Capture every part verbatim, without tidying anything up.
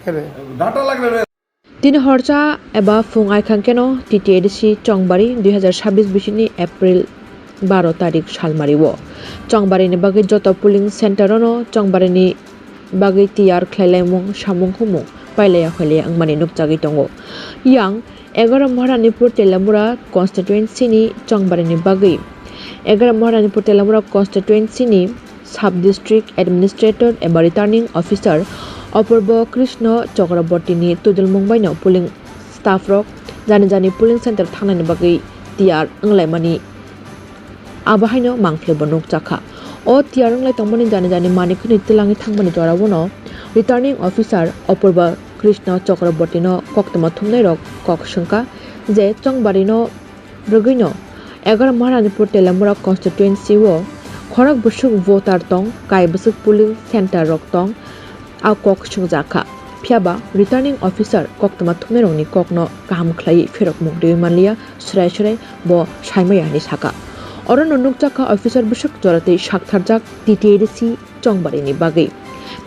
Data lagre re. Tini horcha eba phung aikhang keno T T A D C Chongbari dui hazar sabbish bisini April baro tarik salmari o Chongbari ni bagwi joto polling center o no Chongbari ni bagwi tiyar khlailaimung samung humung pailaya hoilaya wngmani nukjagwi tongo. Yang egaroh Maharanipur Telamura constituency ni Chongbari ni bagwi egaroh Maharanipur Telamura constituency ni Sub District Administrator eba Returning Officer Apurbo Krishna Chakraborty ni tujulmung baino polling staff rok jani jani polling center thangnani bagwi tiyar wnglaimani abo haino mangphlaibo nukjakha. O tiyar wnglai tongmani jani jani manikhwni twlangwi thangmani jorao no Returning Officer Apurbo Krishna Chakraborty no koktwma thumnairok kok swngkha je Chongbari no rwgwino egaroh Maharanipur Telamura constituency o khorok bwswk voter tong, kai bwswk polling center rok tong, a kok swngjak kha. Phiya ba Returning Officer koktwma thumnairokni kokno kaham khlaiwi pherok muk riwi manliya, swrai swrai bo saimaya hinwi sakha. Orono nukjakha officer bwswk joratwi saktharjak T T A D C Chongbarini bagwi.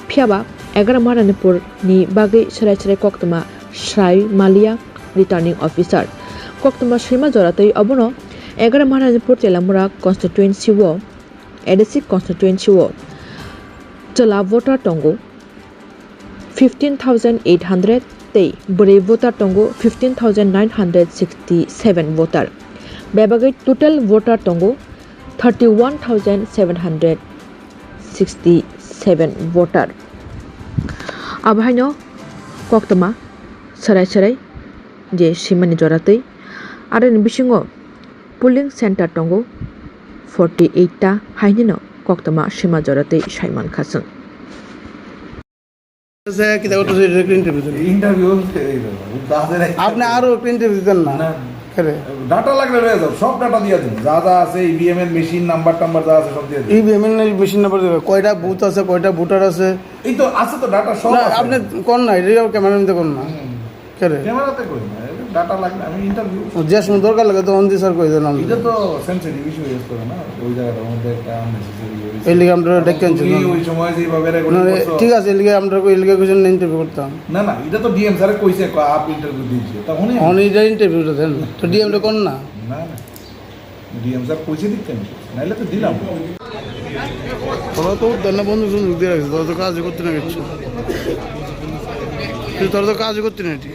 Phiya ba egaroh Maharanipur ni bagwi swrai swrai koktwma sai maliya Returning Officer. Koktwma swima jora twi obono egaroh Maharanipur Telamura constituency o, A D C constituency o chwla voter tongo fifteen thousand eight hundred tei bwrwi voter tongo fifteen thousand nine hundred sixty seven voter. Bebagwi total voter tongo thirty one thousand seven hundred sixty seven voter. Abo haino koktwma swrai swrai je simani jora twi. Aroni bisingo polling center tongo forty eight ta, hainino koktwma sima jora twi saimankha chwng. আছে, কিতা করতেছে, এটা একটা interview দেন। Interview হচ্ছে এই তো, ও তো আছে না। আপনি আরো একটা interview দেন না। না। কেরে? Data লাগলে হয়ে যাবে, সব data দিয়ে দিন, যা যা আছে, ইভিএম এর মেশিন, নাম্বার টাম্বার যা আছে, সব দিয়ে দিন। ইভিএম এর মেশিন নাম্বার দেবে, কয়টা বুথ আছে, কয়টা ভোটার আছে। এই তো আছে তো, data সব না, আছে। আপনি কোন না, এটা ক্যামেরার মধ্যে কোন না। হুম। কেরে? ক্যামেরাতে কই না, এটা data লাগলে আমি ইন্টারভিউ। ও, যে সময় দরকার লাগে তখন দিয়ে স্যার কই দেন আপনি। এটা তো সেনসিটিভ ইস্যু ইউজ করে না, ওই জায়গাটার মধ্যে একটা আননেসেসারি ইয়ে হয়েছে। এই লিগে আমরা এবং ডেকে আনছি, তুমি না? ওই সময় যেভাবে রেকর্ডিং না, করছো। ঠিক আছে, এই লিগে আমরা কই, এই লিগে কিছু ইন্টারভিউ করতাম। না, না, এটা তো ডিএম স্যারে কইছে, ক-, আপ ইন্টারভিউ দিয়েছে, তখনই এখন এটা ইন্টারভিউটা দেন, তো ডিএমটা কোন না? না, না। ডিএম স্যার কইছে দিক কেন? নাইলে তো দিলাম। তোরা তো উঠতে না বন্ধু বন্ধু দিয়ে রাখছিস, তোরা তো কাজই করতে না কিচ্ছু। তুই তোরা তো কাজই করতে না এটি।